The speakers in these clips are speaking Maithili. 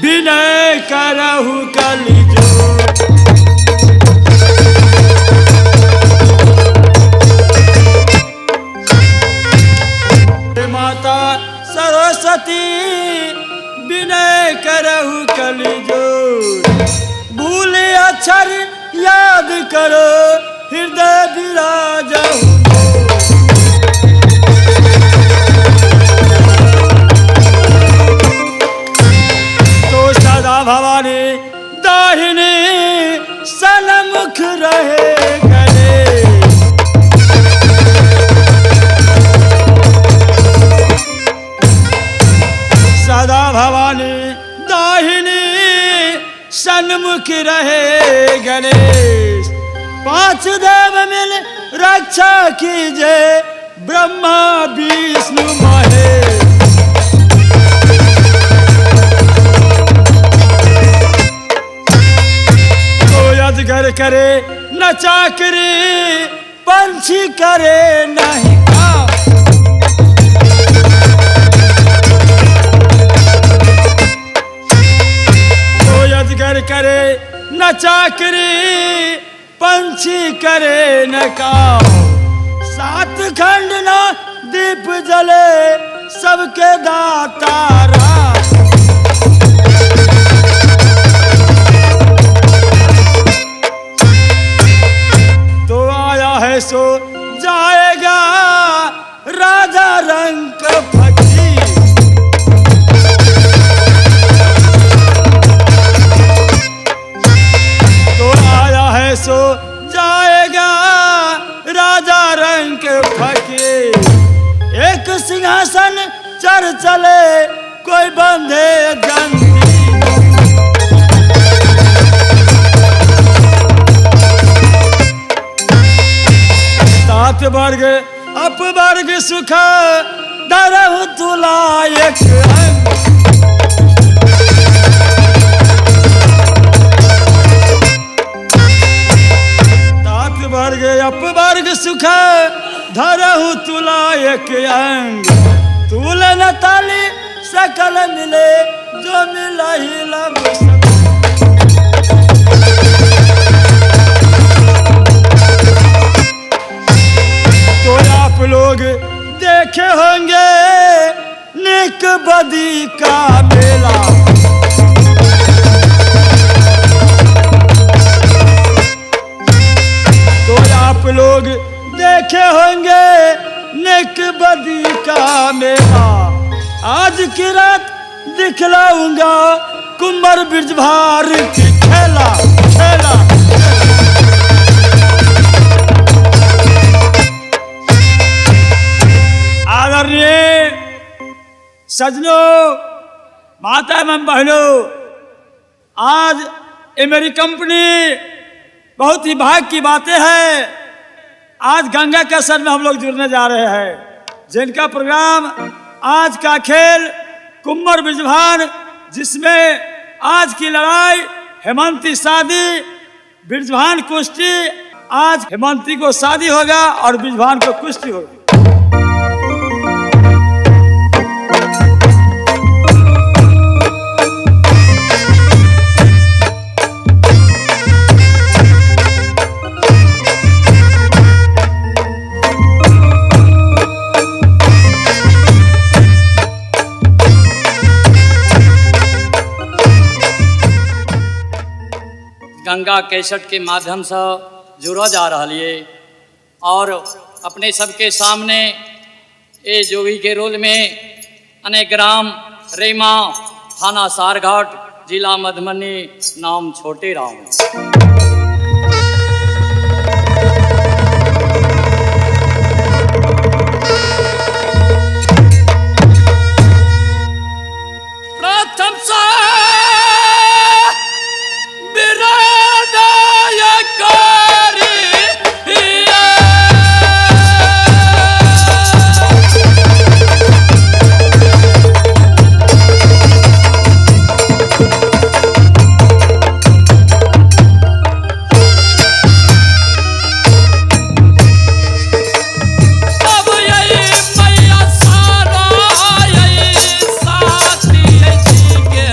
विनय करहु कलि जोर। माता सरस्वती विनय करहु कलि जोर। भूले अक्षर याद करो हृदय विराजहु। तो सदा भवानी दाहिनी सन्मुख रहे गले। सदा भवानी दाहिनी सन्मुख रहे गणेश। पांच देव मिल रक्षा कीजे ब्रह्मा विष्णु महेश। तो अजगर करे न चाकरी पंछी करे नहीं काम। तो अजगर करे न चाकरी पंछी करे न काम। सात खंड न दीप जले सबके दाता राम। तो आया है सो जाएगा राजा रंग फकीर। तो आया है सो जाएगा राजा रंग फकीर। एक सिंहासन चढ़ चले कोई बंधे जंजीर। सात वर्ग अपवर्ग सुख धरहु तुला एक अंग। सात वर्ग अपवर्ग सुख धरहु तुला एक अंग। तुल न ताली सकल मिले जो मिलहि लब सब। तो आप लोग देखे होंगे निक बदी का मेला। तो आप लोग देखे होंगे निक बदी का मेला। आज की रात दिखलाऊंगा कुंवर ब्रजभार की खेला खेला। आदरणीय सज्जनों, माता एवं बहनों, आज ये मेरी कंपनी बहुत ही भाग्य की बातें हैं। आज गंगा के सर में हम लोग जुड़ने जा रहे हैं, जिनका प्रोग्राम आज का खेल कुंवर ब्रजभान, जिसमें आज की लड़ाई हेमंती शादी ब्रजभान कुश्ती। आज हेमंती को शादी होगा और ब्रजभान को कुश्ती होगी। गंगा कैसेट के माध्यम से जुड़ा जा रहा है और अपने सबके सामने ए जोगी के रोल में अनेक ग्राम रेमा, थाना सारघाट, जिला मधुबनी, नाम छोटे राम। प्रथम सा सारा यही साथी जी के।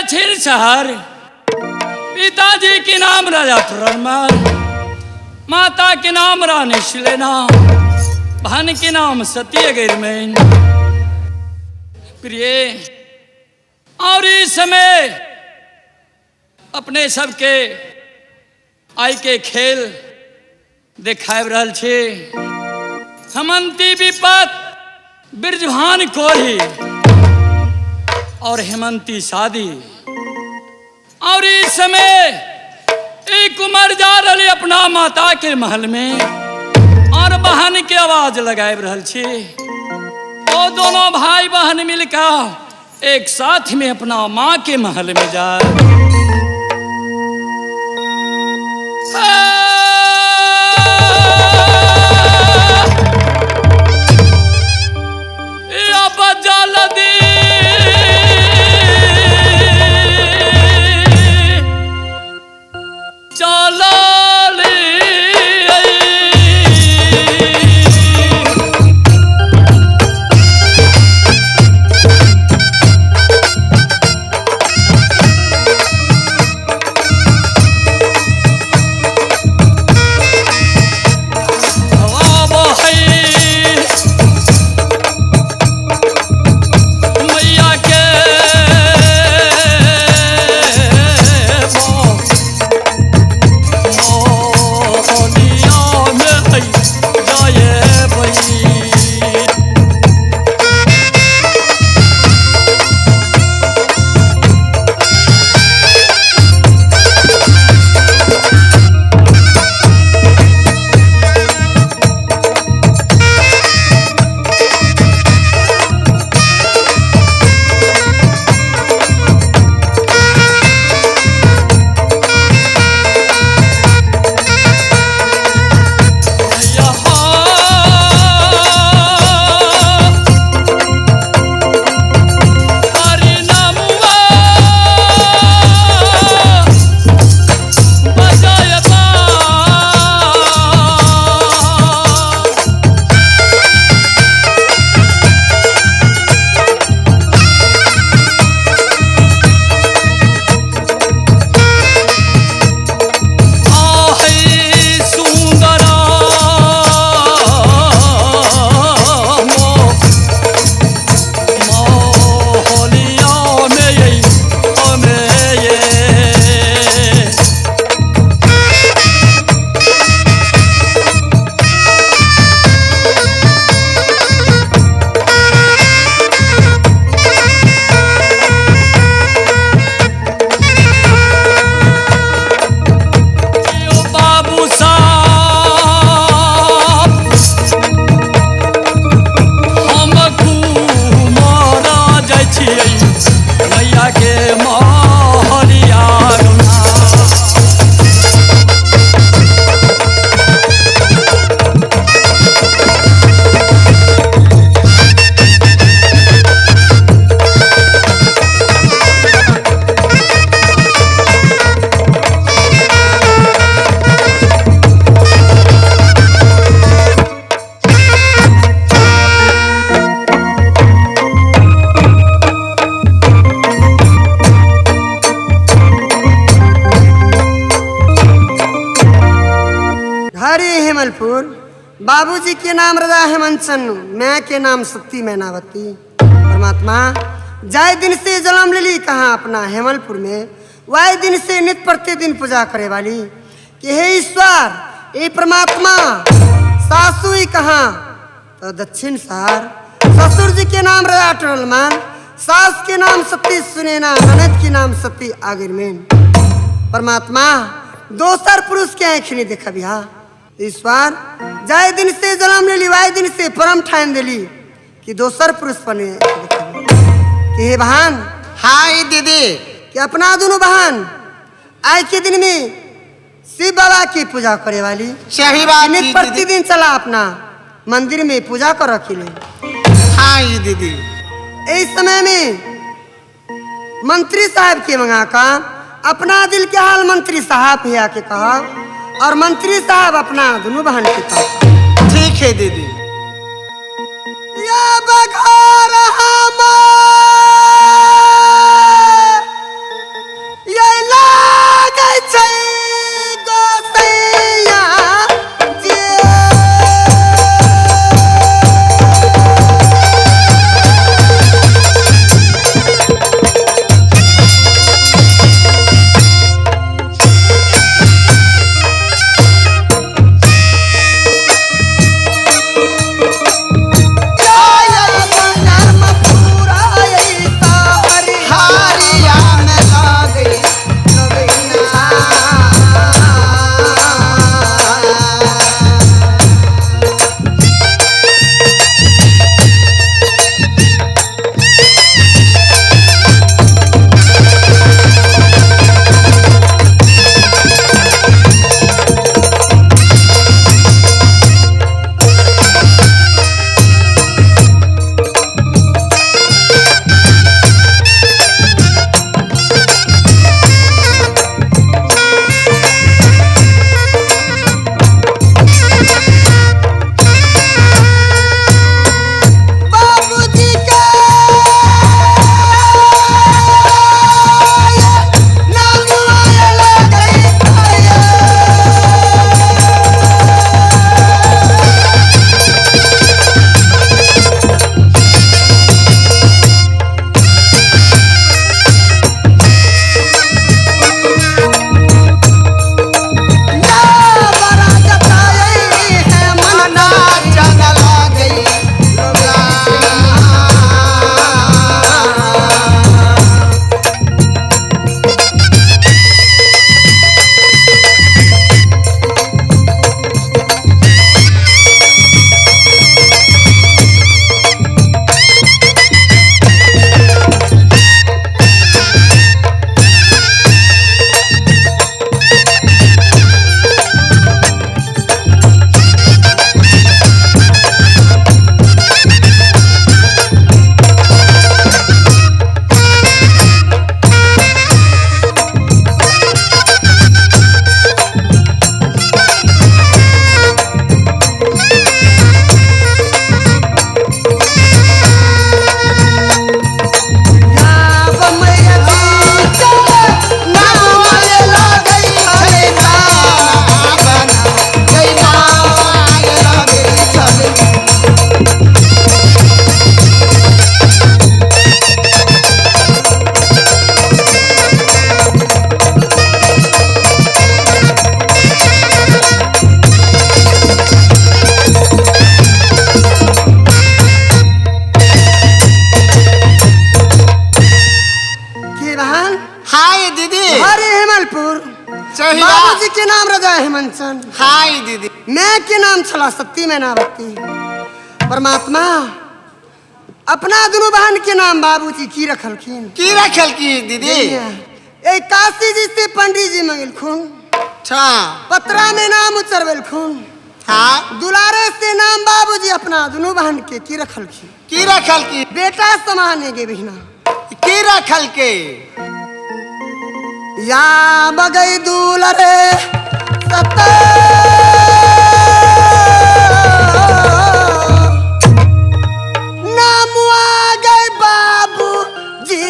दक्षिण शहर। पिताजी के नाम राजा तुरमल, माता के नाम रानी शिलेना, बहन के नाम सती गिरमेन। प्रिय, और इस समय अपने सबके आई के खेल देखाब रहल छी। हेमंती विपत ब्रजभान कोरी और हेमंती शादी। और इस समय एक उमर जा रही अपना माता के महल में और बहन के आवाज लगाए रहल छी। तो दोनों भाई बहन मिलकर एक साथ में अपना माँ के महल में जाए। बाबूजी के नाम राजा हेमंत चन्नू, मैं के नाम सती मैनावती। परमात्मा जाय दिन से जन्म लेली कहाँ अपना हेमलपुर में, वाय दिन से नित प्रतिदिन पूजा करे वाली कि हे ईश्वर हे परमात्मा। सासू ही कहाँ तो दक्षिण सार, ससुर जी के नाम राजा टोलमान, सास के नाम सती सुनेना, ननद के नाम सती आगिरमेन। परमात्मा दोसर पुरुष के आँख नहीं देखा बिहा। ईश्वर जाय दिन से जन्म लेली वाय दिन से परम ठान दिली कि दोसर पुरुष बने कि हे बहन। हाय दीदी, कि अपना दोनों बहन आज के दिन में शिव बाबा की पूजा करे वाली सही बात। नित प्रतिदिन चला अपना मंदिर में पूजा कर रखी ले। हाय दीदी, इस समय में मंत्री साहब के मंगा का अपना दिल के हाल मंत्री साहब ही आके कहा और मंत्री साहब अपना दोनों बहन के कहा। ठीक है दीदी। या बघार हमार हाँ दीदी। हरे हेमलपुर। सही बाबूजी बात। के नाम राजा हेमंतचंद। हाँ दीदी। मैं के नाम छला सत्ती मैनावती। परमात्मा अपना दोनों बहन के नाम बाबूजी की रखलखिन? की रखल की दीदी? ए काशी जी से पंडित जी मंगेलखुन। अच्छा। पतरा में नाम उचरवेलखुन। हाँ। दुलारे से नाम बाबूजी अपना दोनों बहन के की रखलखिन? की रखल की? बेटा समाने के बिना की रखल के? या बगई दुलरे सत नाम आ गए बाबू जी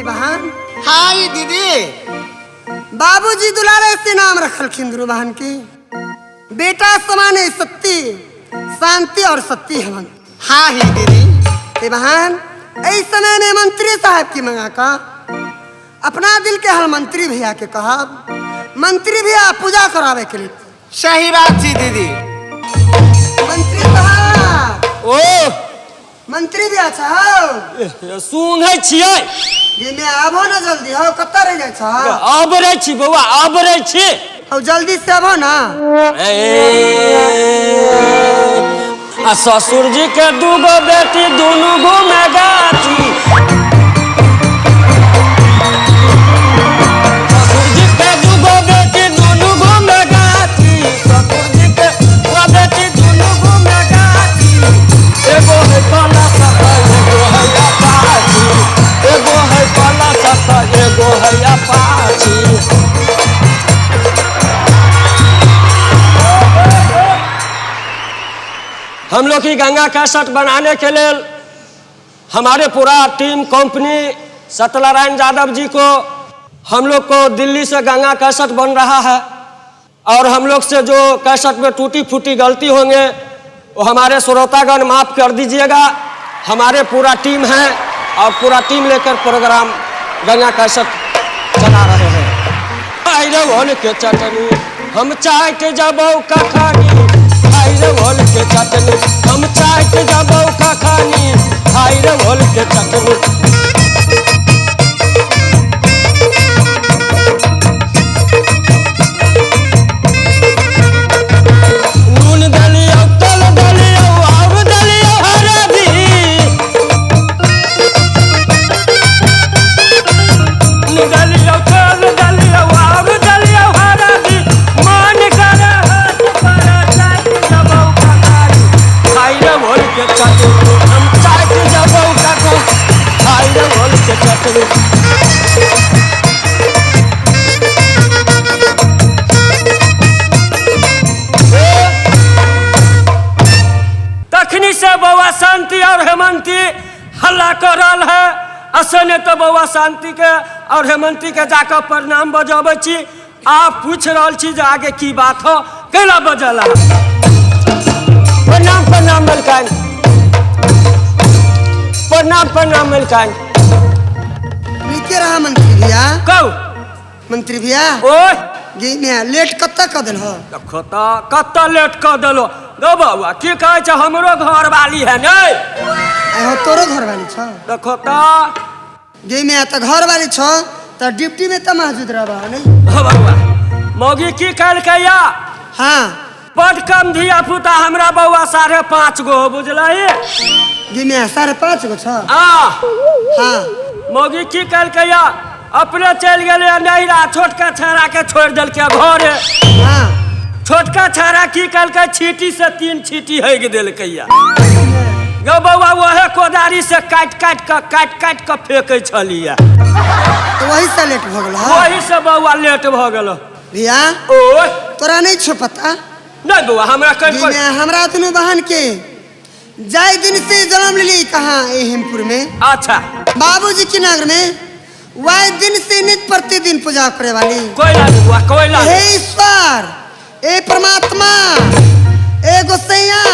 बहन। हाँ दीदी। बाबूजी दुलारे से नाम रखलखिन दुनू बहन के बेटा समाने सत्ती शांति और सत्ती हेमंत। हाँ ही दीदी। ते बहन इस समय में मंत्री साहब की मंगा का अपना दिल के हल मंत्री भैया के कहब मंत्री भैया पूजा करावे के लिए। सही बात थी दीदी। मंत्री साहब। ओ मंत्री भैया छौ सुनै छियै? ये में आबो ना जल्दी। हो कत्ता रह जाय छौ? आब रहै छी बौआ, आब रहै छी। हो जल्दी से आबो ना। आ ससुर जी के दूगो बेटी दुनू घूमे गाछी। ससुर जी के दूगो बेटी दुनू घूमे गाछी। ससुर जी के दूगो बेटी दुनू घूमे गाछी। एगो है पाला सता एगो है अपाची। एगो है पाला सता एगो है अपाची। हम लोग की गंगा कैसेट बनाने के लिए हमारे पूरा टीम कंपनी सत्यनारायण यादव जी को हम लोग को दिल्ली से गंगा कैसेट बन रहा है और हम लोग से जो कैसेट में टूटी फूटी गलती होंगे वो हमारे श्रोतागण माफ़ कर दीजिएगा। हमारे पूरा टीम है और पूरा टीम लेकर प्रोग्राम गंगा कैसेट चला रहे हैं। आइरे भोल के चटनी हम चाट जबौ कखानी। आइरे भोल के चटनी हम चाट जबौ कखानी। आइरे भोल के चटनी। नून दलियो तल दलियो आब दलियो हरदी। नून दलियो तल दलियो आब दलियो हरदी। मान कर हाथ पर चाट जबौ कखानी। आइरे भोल के चटनी हम चाट जबौ कखानी। आइरे भोल के चटनी। तखनी से बौआ शांति और हेमंती हल्ला कर रहल है। असने तो बौआ शांति के और हेमंती के जाकर प्रणाम बजबै छी। आप पूछ रहल छी जे आगे की बात हो केला बजला। प्रणाम प्रणाम मलकान। प्रणाम प्रणाम मलकान। नीके रहा मंत्री भैया। कहू मंत्री भैया। ओए गे में लेट कत्ता क देल हो? देखो त कत्ता लेट क देलो। गो बौआ की कहै छै हमरो घर वाली है नै? आइ हो तोरो घर वाली छौ? देखो त गे में त घर वाली छौ त ड्यूटी में त मौजूद रहबा नहीं? हो बौआ मौगी की कहलकै या? हाँ। बड कम धिया पुता हमरा बौआ 5.5 गो हो बुझलही। गे में 5.5 गो छौ? आ हाँ। मौगी की कहलकै या अपने चलि गेलै नैहरा छोटका छाड़ा के छोड़ि देलकै घरे। हाँ। छोटका छाड़ा की कहलकै छीटी से 3 छीटी हेग देलकै या। गौ बौआ वहे कोदारी से काटि काटि कऽ फेकै छलियै। तो वही से लेट भऽ गेल? वही से बौआ लेट भऽ गेल। भैया ओ तोरा नहीं छौ पता? नहीं बौआ हमरा कहीं हमरा दुनू बहन के जाय दिन से जन्म लेली कहाँ हेमपुर में। अच्छा। बाबूजी के नगर में वह दिन से नित प्रतिदिन पूजा करे वाली। कोयला बउआ कोयला। हे ईश्वर, ए परमात्मा, ए गोसैया,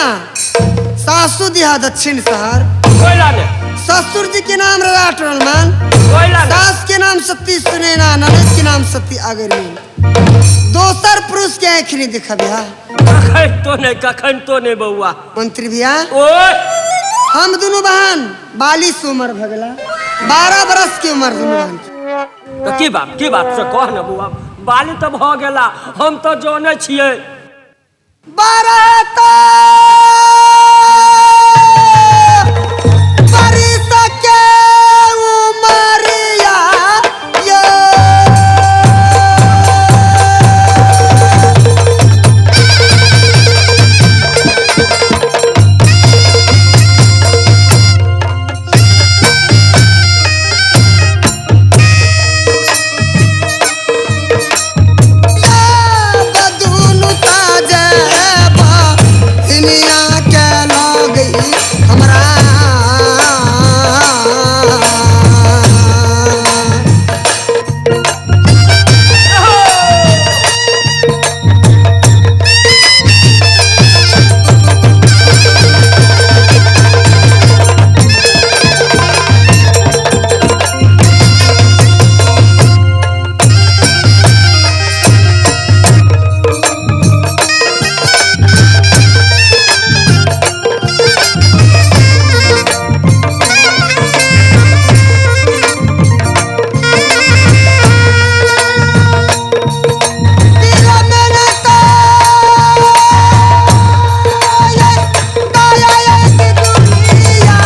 सासू दिहा दक्षिण शहर, कोयला ने ससुर जी के नाम राट मान, कोयला ने सास के नाम सती सुनैना, ननद के नाम सती अगरमीन। दोसर पुरुष के आँख नहीं दिखा भैया। कखन तो नहीं, कखन तो नहीं बउआ। मंत्री भैया, ओए हम दोनों बहन 42 उम्र भगला, 12 बरस की उम्र दोनों बहन की। तो की बात से कह न बउआ, बाली तो भ गेला, हम तो जानै छियै। 12 तो बरिस के उमरिया ये, बदुनु ताजे बहिनिया के लगई हमरा। दिल में न तो ये दया ये दुनिया,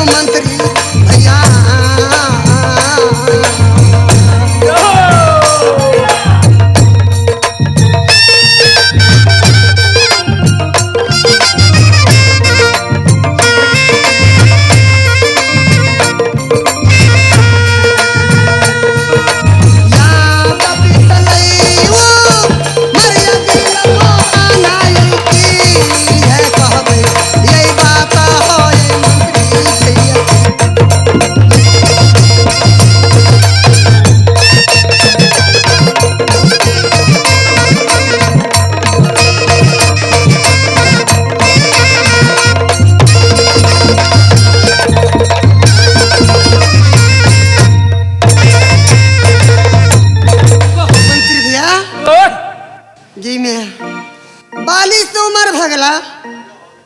मंत्री भैया। या बबितलैओ मरिया दिल मोहनाई की है कहबै ये बात होय मंत्री भैया। मंत्री भैया ओए जी में 42 उम्र भगला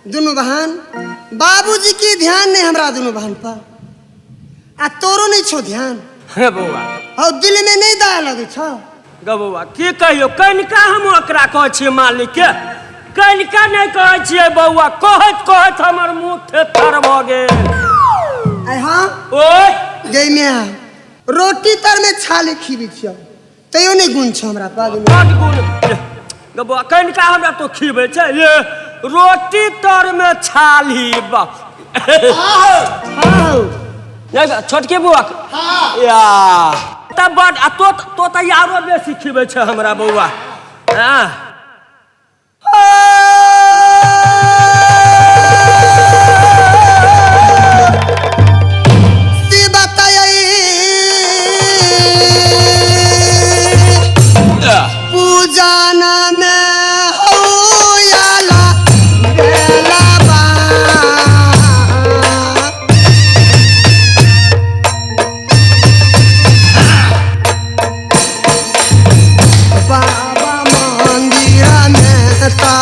दुनू बहन, बाबूजी के ध्यान नहीं हमरा दुनू बहन पर, आ तोरो नहीं छो ध्यान, हे बउआ और दिल में नहीं दया लगे छो। गो बउआ की कहियो, कनिका हम ओकरा कहै छियै मालिक के, कनिका नहीं कहै छियै बउआ, कहैत कहैत हमर मुँह थेथर भ गेल। आय हाँ ओए गई में रोटी तर में छाले खीबी छियो तैयो नहीं गुण छो हमरा पाग में। बड गुण गो बउआ, कनिका हमरा तो खीबै छै ये रोटी तर में छाली बा। हाँ नहीं छोटके बउआ या तब बड आ तो त यारो बेसी खीबै छै हमरा बउआ। हाँ पूजाना में हो याला बेला बा। बाबा मंदिर में ता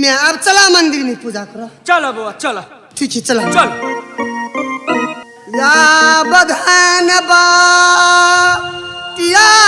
मैं अब चला मंदिर में पूजा करो। चलो बुआ चलो। ठीक है चला। चल। या बधन बा टिया।